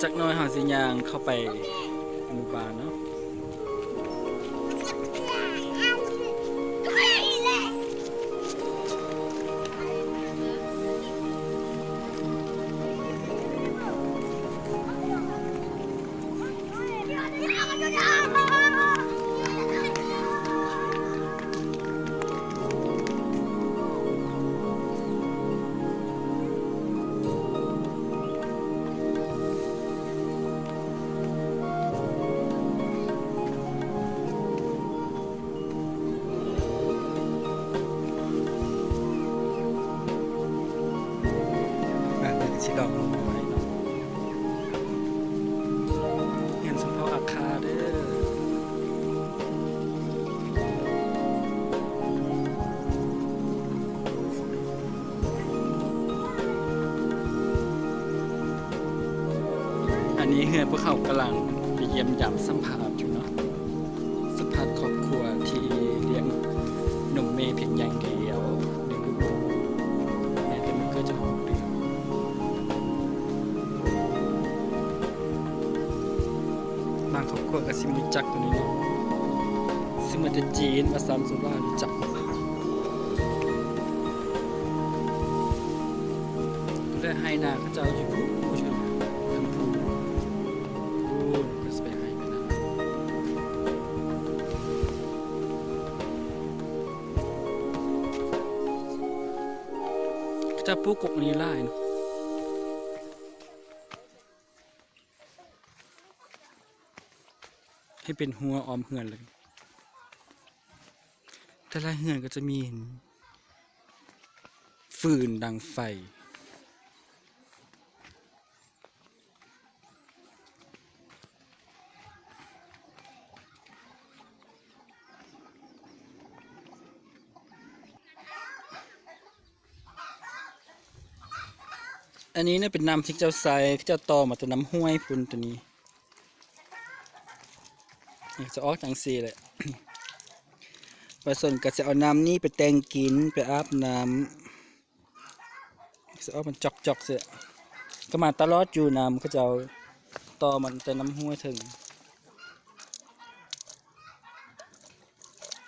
ຈັກໜ້ອຍເຮົາຊິຍ່າງເຂົ້າໄປໝູ່ບ້ານເນາະ. ບ້ານເພິ່ນຊິດອກໄມ້ເນາະ ເຮືອນຊົນເຜົ່າອາຄາເດີ. ອັນນີ້ເຮືອນພວກເຮົາກຳລັງໄປຢ້ຽມຢາມສຳພາດຢູ່ເນາະ. ສຳພາດຄອບຄົວທີ່ລ້ຽງນົມແມ່ພຽງຢ່າງດຽວ ລ້ຽງລູກແມ່ແຕ່ມື້ເກີດຈົນຮອດຫົກເດືອນ. ບາງຄອບຄົວກໍຊິບໍ່ຮູ້ຈັກໂຕນີ້ເນາະ ຊິເໝືອນແຕ່ຈີນວ່າຊັ້ນ ສ່ວນຫຼາຍຮູ້ຈັກ. ແລະໄຮ່ນາເຂົາເຈົ້າຢູ່ພຸ້ນ ຢູ່ເທິງພູ້ນ ພຸ້ນ ກໍຊິໄປໄຮ່ໄປນາ. ເຂົາເຈົ້າປູກກົກອັນນີ້ຫຼາຍເນາະ. ເຮັດເປັນຮົ້ວອ້ອມເຮືອນເລີຍ. ແຕ່ລະເຮືອນກໍຈະມີຟືນດັງໄຟ. ອັນນີ້ນະເປັນນ້ຳທີ່ເຈົ້າໃຊ້ ເຂົາເຈົ້າຕໍ່ມາແຕ່ນ້ຳຫ້ວຍພຸ້ນ ໂຕນີ້ ນີ້ຈະອອກຈັ່ງຊີ້ແຫຼະ. ປະຊາຊົນກໍຈະເອົານ້ຳນີ້ໄປແຕ່ງກິນ ໄປອາບນ້ຳ ຈະອອກເປັນຈອກໆ ຊີ້ ກໍມາຕະຫຼອດຢູ່ນຳ ເຂົາເຈົ້າຕໍ່ມາແຕ່ນ້ຳຫ້ວຍເຖິງ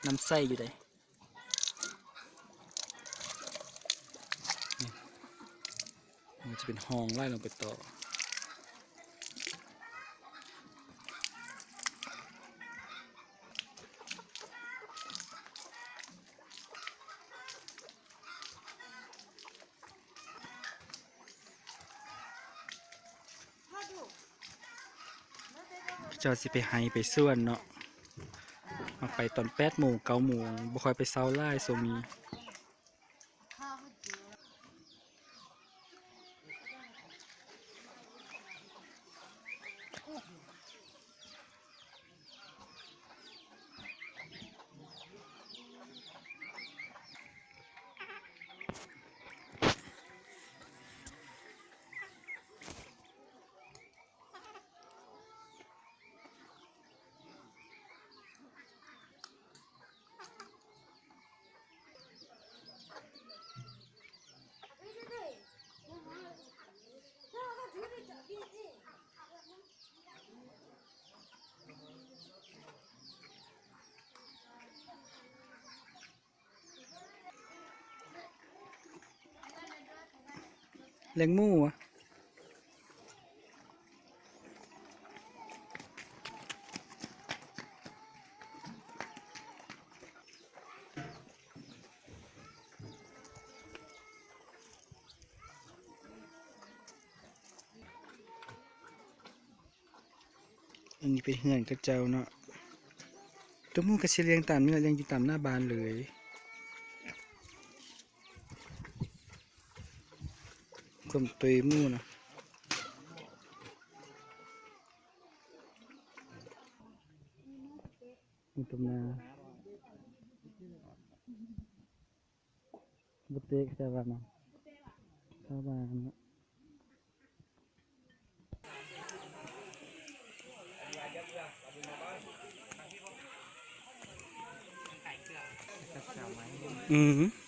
ນ້ຳໃສຢູ່ເດ້. ນີ້ ມັນຈະເປັນຮ່ອງໄຫຼລົງໄປຕໍ່. ເຂົາເຈົ້າຊິໄປໄຮ່ໄປສວນເນາະ ມັກໄປຕອນແປດໂມງ ເກົ້າໂມງ ບໍ່ຄ່ອຍໄປເຊົ້າຫຼາຍຊ່ວງນີ້. ລ້ຽງໝູຫວາ? ອັນນີ້ເປັນເຮືອນເຂົາເຈົ້າເນາະ. ໂຕໝູກໍຊິລ້ຽງຕາມນີ້ແຫຼະ ລ້ຽງຢູ່ຕາມໜ້າບ້ານເລີຍ. ຄວາມຕຸ້ຍໝູນະ ມີຕົວນາ ບໍ່ເຕະ ເຂົາເຈົ້າວ່ານະ ຊາວບ້ານນະ. ອືມ.